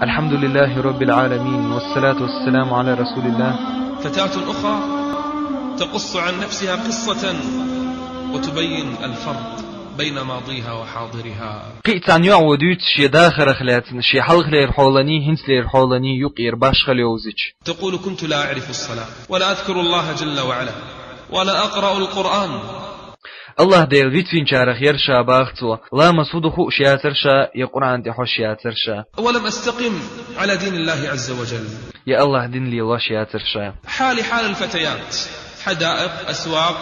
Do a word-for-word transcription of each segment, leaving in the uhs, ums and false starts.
الحمد لله رب العالمين، والصلاة والسلام على رسول الله. فتاة أخرى تقص عن نفسها قصة وتبين الفرق بين ماضيها وحاضرها. Кхы а цхьан йоӀ вола дуьйцу шен дахарах лаьцна, шен хьалхалера хьоланий, хӀинцалера хьоланий юкъера башхалла йовзича. تقول: كنت لا أعرف الصلاة ولا أذكر الله جل وعلا ولا أقرأ القرآن. АллахӀ Дела вицвинчарах яра ша, баха цо, ламаз хӀу ду хууш яцара ша, я Къуръан тӀе хьожуш яцара ша. ولم أستقم على دين الله عز وجل. Я АллахӀ дин лелош яцара ша. حالي حال الفتيات، حدائق، أسواق،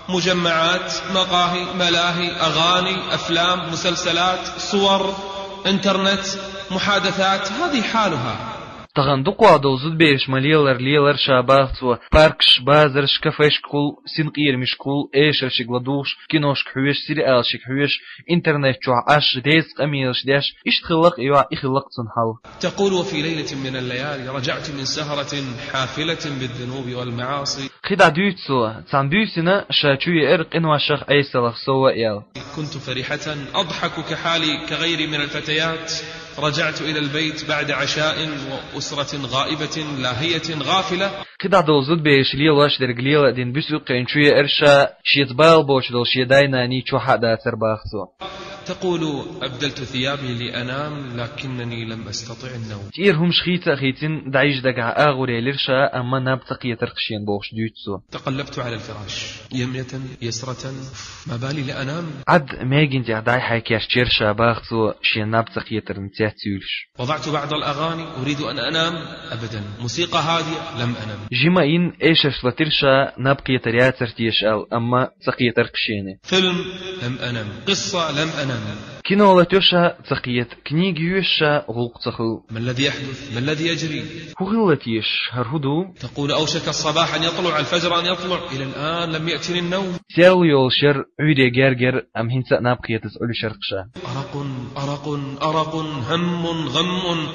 مجمعات، مقاهي، ملاهي، أغاني، أفلام، مسلسلات، صور، إنترنت، محادثات، هذه حالها. Тахана дукхагӀа долу зудабераш ма лелара лелара ша, баха цо, паркаш, базараш, кафешкахула, синкъерамашкахула, эшаршка ладугӀуш, киношка хьоьжуш, сериалшка хьоьжуш, интернет чохь Ӏаш, дезткъа къамелаш деш, иштта хилла-кх и йоӀ, и хилла-кх цуьнан хьал. تقول: وفي ليلة من الليالي رجعت من سهرة حافلة بالذنوب والمعاصي. КхидӀа дуьйцу цо, цхьана буьйсина ша чу еара къиношах, Ӏесаллах сов а аьлла. كنت فرحة أضحك كحالي كغيري من الفتيات. رجعت إلى البيت بعد عشاء وأسرة غائبة لاهية غافلة. КхидӀа долу зудабераш лелош дерг лела а дина, буьсу юккъе чу еара ша, шеца бала боцуш долу шен дай-наний чохь а дацара, баха цо. تقول: أبدلت ثيابي لأنام لكنني لم أستطع النوم. ТӀера хӀумаш хийца а хийцина, дӀайижа дагахь агӀор елира ша, амма наб ца кхетара-кх шена, бохуш дуьйцу цо. تقلبت على الفراش يمنة يسرة، ما بالي لأنام. Ӏад мегина тӀехь дӀай-хьай кечдира ша, баха цо, шена наб ца кхетарна цецйуьйлуш. وضعت بعض الأغاني أريد أن أنام، أبدا، موسيقى هادئة، لم أنم. Жима а йина, эшарш латира ша, наб кхетар яцара теша аьлла, амма ца кхетара-кх шена. فيلم، لم أنم. قصة، لم أنم. Кино латайо ша, ца кхета, книга йоьшу ша, гӀуллакх ца хуьлу. ما الذي يحدث؟ ما الذي يجري؟ ХӀун хилла теша, хӀара хӀун ду? تقول: أوشك الصباح أن يطلع، الفجر أن يطلع، إلى الآن لم يأتني النوم. Серло йолуш яра, Ӏуьйре гергера, амма хӀинца а наб кхетаза Ӏуьллуш яра-кх ша. أرق، أرق، أرق، هم، غم،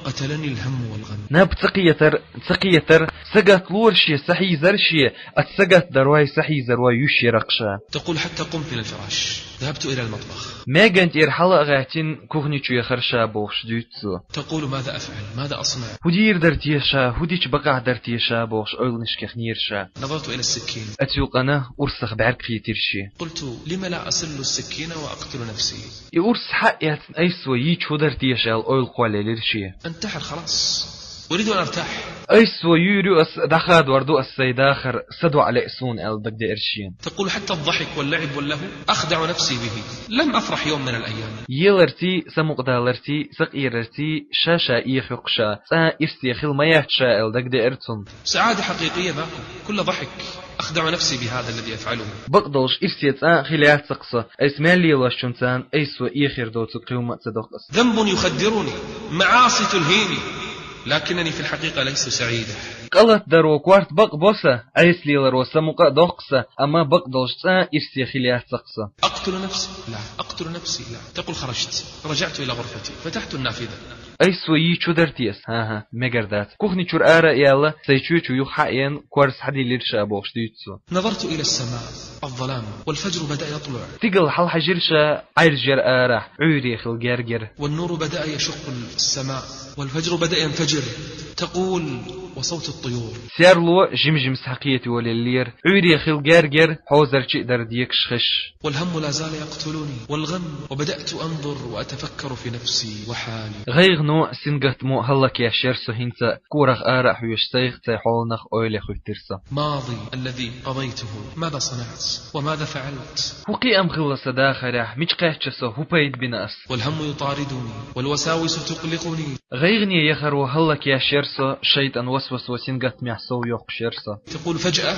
قتلني الهم والغم. Наб ца кхетар, ца кхетар, сагатта лора шен, сахьийзар шен, аса сагатдарой, сахьийзарой юьсуш яра-кх ша. تقول: حتى قمت من الفراش، ذهبت إلى المطبخ. Меган тӀера хьала а гӀаьттина, кухни чу яхара ша, бохуш дуьйцу цо. تقول: ماذا أفعل؟ ماذا أصنع؟ ХӀун дийр дара теша, хӀун дича бакъахь дара теша, бохуш ойланашка хиира ша. نظرت إلى السكين. Оцу юкъана урсах бӀаьрг хийтира шен. قلت: لم لا أسل السكين وأقتل نفسي؟ И урс хьа а эцна, айса цо йийча хӀун дара теша аьлла, ойла кхоллаелира шен. أنتحر خلاص. أريد أن أرتاح. Айса цо юьйр ю ас, дӀахадор ду ас сайн дахар, са доӀа лаьа суна аьлла дагадеара шена. تقول: حتى الضحك واللعب واللهو أخدع نفسي به. لم أفرح يوم من الأيام. Еларций, самукъадаларций, сакъерарций ша-ша эхайо-кх ша, цкъа а ирсе хила ма яц ша аьлла дагадеара цунна. سعادة حقيقية ماكو. كله ضحك. أخدع نفسي بهذا الذي أفعله. Бакъдолуш ирсе цкъа а хила яц-кх со, айса мел лелочунца айса со эхар доцург кхин хӀума а ца доккху ас. ذنب يخدرني، معاصي تلهيني، لكنني في الحقيقة لست سعيدة. КӀалат даро корта бакъ бо сан, айса леларо самукъа а доккху сан, амма бакъдолуш цкъа а ирсе хила яц-кх со. أقتل نفسي؟ لا، أقتل نفسي؟ لا. تقول: خرجت، رجعت إلى غرفتي، فتحت النافذة. Айса со йийча хӀун дара те ас? ХӀан-хӀа, мегар дац. Кухни чуьра ара а яьлла, сайн чоь чу юха хьа а еана, корза хьадийлира ша, бохуш дуьйцу цо. نظرت إلى السماء، الظلام، والفجر بدأ يطلع. Стигала хьалахьажира ша, Ӏаьржа яра арахь, Ӏуьйре хила герга яра. والنور بدأ يشق السماء، والفجر بدأ ينفجر. تقول: وصوت الطيور. Серло жим-жимса хьакхета йолаеллера, Ӏуьйре хила герга яра, хьозарчий а дара декаш хиш. والهم لا زال يقتلني، والغم، وبدأت أنظر وأتفكر في نفسي وحالي. ГӀайгӀано, сингаттамо хӀаллакъеш яра со хӀинца, корах ара а хьоьжуш, сайх а, сайн хьоланах а ойла хуьттира со. ماضي الذي قضيته، ماذا صنعت؟ وماذا فعلت؟ ХӀун кхиам хилла сан дахарехь, мича кхаьчча со, хӀун пайда бина ас? والهم يطاردني، والوساوس تقلقني. ГӀайгӀане яхаро хӀаллакъеш яра со, шайтӀан васвасо сингаттамехь сов йоккхуш яра со. تقول: فجأة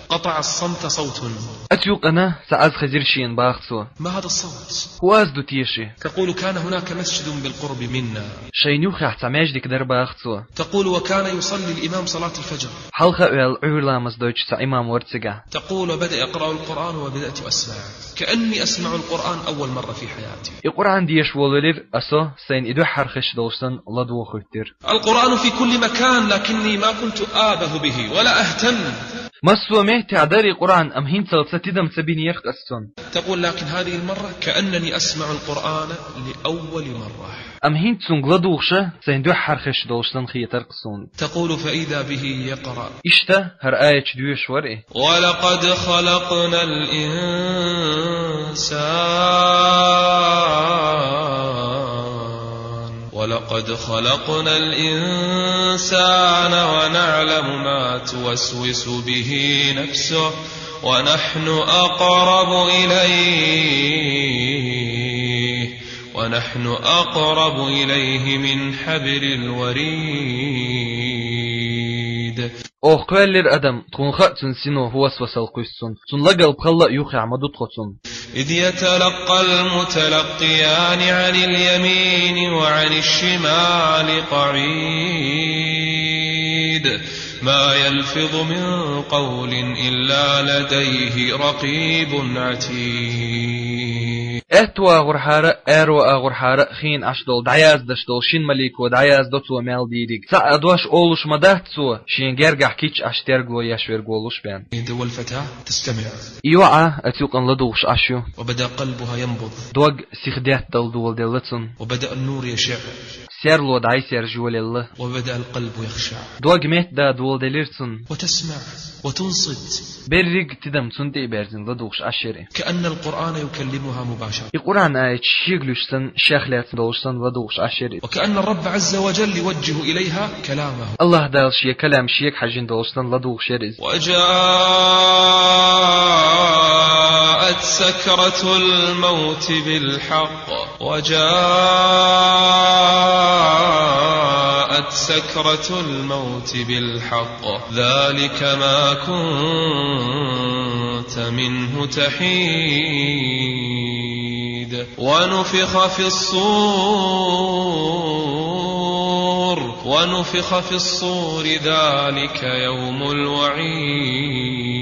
قطع الصمت صوت. Оцу юкъана цхьа аз хезира шена, баха цо. ما هذا الصوت؟ ХӀун аз ду теша? تقول: كان هناك مسجد بالقرب منا. Шайна юххехь цхьа маьждиг дара, баха цо. تقول: وكان يصلي الإمام صلاة الفجر. Хьалха а ваьлла, Ӏуьйре ламаз дойтуш цхьа имам вара цигахь. تقول: وبدأ يقرأ القرآن وبدأت أسمع، كأني أسمع القرآن أول مرة في حياتي. И Къуръан дешаш волавелира, аса сайна и дуьххьара хезаш долуш санна ладогӀа хӀоьттира. القرآن في كل مكان، لكني ما كنت آبه به ولا أهتم. Массо а меттехь дара и Къуръан, амма хӀинццалц тидам ца бинера-кх ас цунна. تقول: لكن هذه المرة كأنني أسمع القرآن لأول مرة. Амма хӀинца цунга ладугӀуш сайна дуьххьара хезаш долуш санна хетара-кх суна. تقول: فإذا به يقرأ. Иштта хӀара аяташ доьшуш вара и. ولقد خلقنا الإنسان، ولقد خلقنا الإنسان ونعلم ما توسوس به نفسه، ونحن أقرب إليه، ونحن أقرب إليه من حبل الوريد. Оха кхоьллира адам, тхуна хаьа цуьнан сино хӀун васвасал кхуьссу цунна. Цуьнан лагалб халла а юххехь ма ду тхо цунна. إذ يتلقى المتلقيان عن اليمين وعن الشمال قعيد، ما يلفظ من قول إلا لديه رقيب عتيد. Аьтту агӀорхьара а, аьрру агӀорхьара а хиъна Ӏаш долу дӀаяздеш долу шина малико дӀаяздо цо мел дийриг. Цхьа а дош олуш ма дац цо, шен гергахь кийча Ӏаш терго еш верг волуш бен. والفتاة تستمع. И йоӀ а оцу юкъана ладугӀуш Ӏаш ю. وبدأ قلبها ينبض. Дог сихдеттал доладелла цунна. وبدأ النور يشع. Серло дӀай-сержа йолаелла. وبدأ القلب يخشع. Дог меттадан доладелира цунна. وتسمع وتنصت. Берриг тидам цунна тӀе а берзина ладугӀуш Ӏаш яра и. كأن القرآن يكلمها مباشرة. И Къуръан аяташ шега луьйш санна, шех лаьцна долуш санна ладугӀуш Ӏаш яра и. وكأن الرب عز وجل يوجه إليها كلامه. АллахӀ Дала шен калам шега хьаьжжина долуш санна ладугӀуш яра иза. وجاءت سكرة الموت بالحق. وجاءت سكرة الموت بالحق. ذلك ما كنت منه تحيد. ونفخ في الصور. ونفخ في الصور. ذلك يوم الوعيد.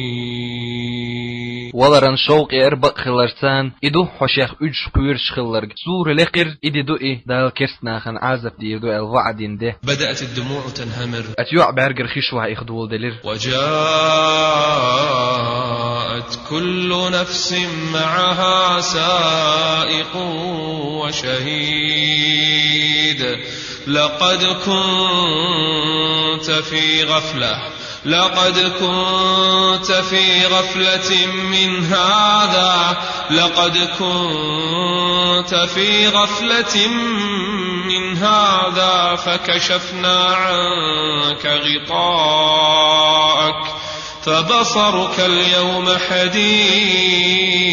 Валаран шовкъ яра бакъ хиларца, и ду хьо шех уьдуш кхоьруш хилларг. Сура лекхира, и де ду и, Дала керста нахана Ӏазап дийр ду аьлла ваӀда дина де. بدأت الدموع تنهمر. Оцу йоӀан бӀаьргара хиш ваха иха доладелира. وجاءت كل نفس معها سائق وشهيد. لقد كنت في غفلة. لقد كنت في غفلة من هذا، لقد كنت في غفلة من هذا، فكشفنا عنك غطاءك، فبصرك اليوم حديد.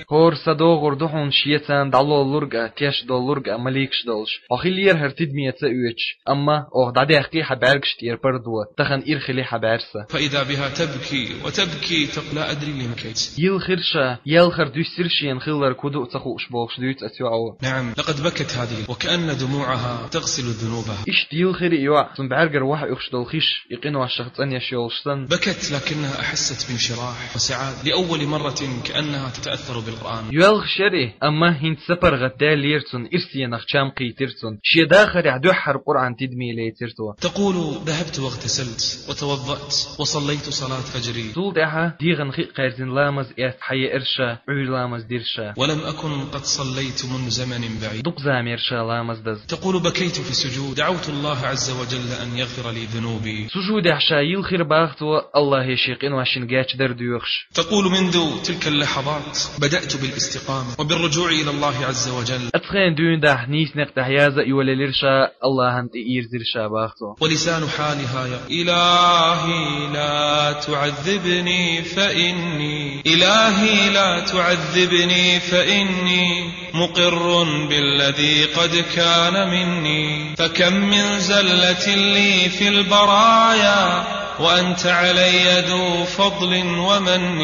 ХӀора са догӀур ду хьуна шеца дӀалоллург а, теш доллург а маликаш долуш. Хьо хиллера хӀара тидаме ца оьцуш, амма оха дӀадаьккхи хьан бӀаьргаш тӀера пардо, тахана ира хили хьан бӀаьрса. فإذا بها تبكي وتبكي، تقول: لا أدري لم بكيت. Йилхира ша, ялхара дуьссира шена хилларг хӀун ду а ца хууш бохуш дуьйцу оцу йоӀо. نعم، لقد بكت هذه، وكأن دموعها تغسل ذنوبها. Иштта йилхира и йоӀ, цуьнан бӀаьргара ваха оьхуш долу хиш и къиношах цӀанъеш йолуш санна. بكت لكنها أحست بانشراح وسعادة. لأول مرة كأنها تتأثر بالقرآن. Йоьлхуш яра и, амма хӀинца са паргӀатдаьллера цунна, ирсенах чам кхийтира цунна. Шен дахарехь дуьххьара Къуръан тидаме лецира цо. تقول: ذهبت واغتسلت وتوضأت وصليت صلاة فجري. Цул тӀаьхьа дегӀан хи а кхаьрзина ламаз эцна хьаеара ша, Ӏуьйра ламаз дира ша. ولم أكن قد صليت منذ زمن بعيد. Дукха зама яра ша ламаз даза. تقول: بكيت في السجود، دعوت الله عز وجل أن يغفر لي ذنوبي. Сужудехь ша йилхира баха цо, АллахӀе шен къиношна гечдар доьхуш. تقول: منذ تلك اللحظات بدأت بالاستقامة وبالرجوع إلى الله عز وجل. Оцу хенахь дуьйна дахь нийса некъ тӀехь яза а йолаелира ша, АллахӀана тӀе ирзира ша баха цо. ولسان حالها يقول: إلهي لا تعذبني فإني، إلهي لا تعذبني فإني مقر بالذي قد كان مني، فكم من زلة لي في البرايا وأنت علي ذو فضل ومن.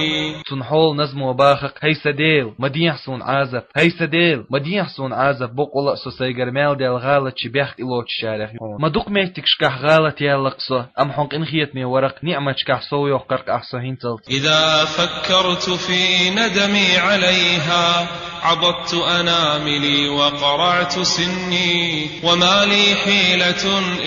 Цуьнан хьолан назмо баха-кх: хӀай сан Дела, ма дехьа суна Ӏазап, хӀай сан Дела, ма дехьа суна Ӏазап, боккъала а со сайгара мел даьлла гӀалаташ, бехк тӀелоцучарех ю хьуна. Ма дукха меттигашкахь гӀалат яьлла-кх со, амма хьуна къинхетаме вара-кх, ниӀматашкахь сов йоккхура-кх ахь со хӀинцалц. إذا فكرت في ندمي عليها عضدت أناملي وقرعت سني، وما لي حيلة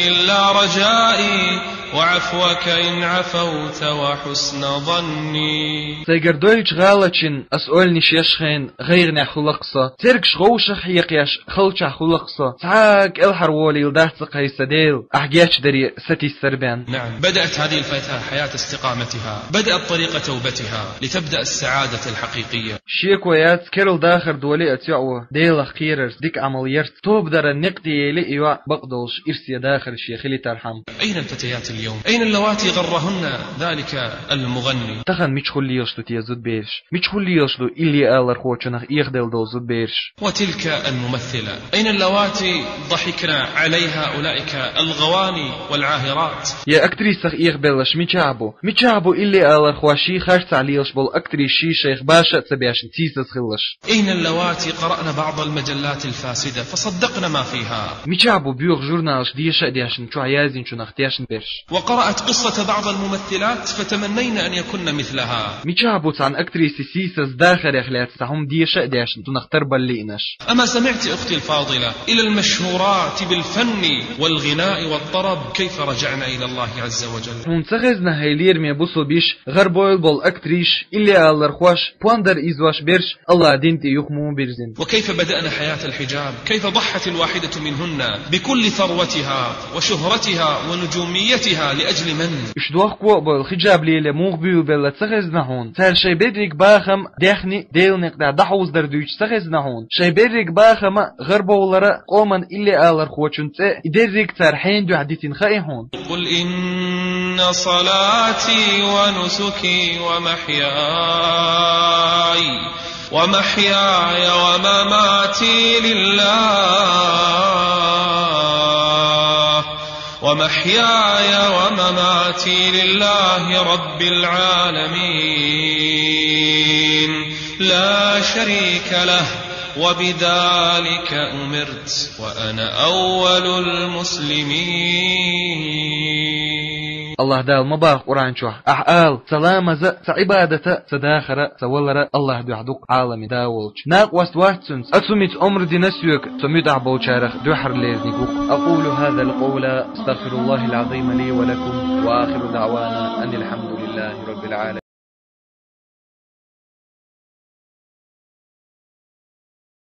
إلا رجائي وعفوك إن عفوت وحسن ظني. Сайгара дойлача гӀалаташна ас ойланаш еш хилча гӀайгӀанехь хуьлу-кх со, цергаш вовшах хьекхаш халчахь хуьлу-кх со, цхьа а кӀелхьарволийла дац-кх хӀай сан Дела, ахь гечдаре сатийсар бен. نعم، بدأت هذه الفتاة حياة استقامتها، بدأت طريق توبتها لتبدأ السعادة الحقيقية. Шеко яц, керла дахар долий оцу йоӀо Делах кхерарца, дика Ӏамал ярца, тоба даран некъ тӀе елий и йоӀ, бакъдолуш ирсе дахар шен хилийтархьама. أين الفتيات اليوم؟ أين اللواتي غرهن ذلك المغني؟ Тахана мичахула лелаш ду те зудабераш? Мичахула лелаш ду илли алархочунах эхаделла долу зудабераш? وتلك الممثلة، أين اللواتي ضحكن عليها أولئك الغواني والعاهرات؟ Я актрисах эхабелларш мичахь бу? Мичахь бу илли алархой, ший харцахь лелаш болу актрисаш шайх баша а ца бешна, сийсаз хилалаш? أين اللواتي قرأن بعض المجلات الفاسدة فصدقن ما فيها؟ Мичахь бу боьха журналаш деша а дешна, чохь яздинчунах тешна берш? وقرأت قصة بعض الممثلات فتمنين أن يكن مثلها. Мичахь бу цхьана актрисин сийсаз дахарех лаьцна цхьа хӀума деша а дешна, цунах тарбалла лиънарш? أما سمعت أختي الفاضلة إلى المشهورات بالفن والغناء والطرب كيف رجعن إلى الله عز وجل؟ Хьуна ца хезна, хӀай лераме бусулба йиш, гӀарабевлла болу актрисаш, илли алархош, пондар ийзош берш, Аллахь дин тӀе юха муха бирзина? وكيف بدأن حياة الحجاب؟ كيف ضحت الواحدة منهن بكل ثروتها وشهرتها ونجوميتها لأجل من؟ Уьш дохко а бевлла, хиджаб лело муха буьйлабелла ца хезна хьуна? Цара шайн берриг бахам, даьхни Делан некъа тӀехь дӀахьовзадар дуьйцуш ца хезна хьуна? Шайн берриг бахам а гӀарабовлар а, къоман илли алархочун цӀе а, и дерриг цара хьенан дуьхьа дитина хаьий хьуна? قل إن صلاتي ونسكي ومحياي ومحياي ومماتي لله، ومحياي ومماتي لله رب العالمين، لا شريك له، وبذلك أمرت، وأنا أول المسلمين. Аллахь Дала ма боху Къуръан чохь, ахь ала: «Сан ламаза а, сан Ӏибадата а, сан дахара а, сан валара а Аллахь дуьхьа ду-кх, Ӏаламийн Да волчу. Накъост вац цуьнца. Аса хӀума муьтӀахь болчарах дуьххьарлерниг ву-кх». أقول هذا القول، أستغفر الله العظيم لي ولكم، وآخر دعوانا أن الحمد لله رب العالمين.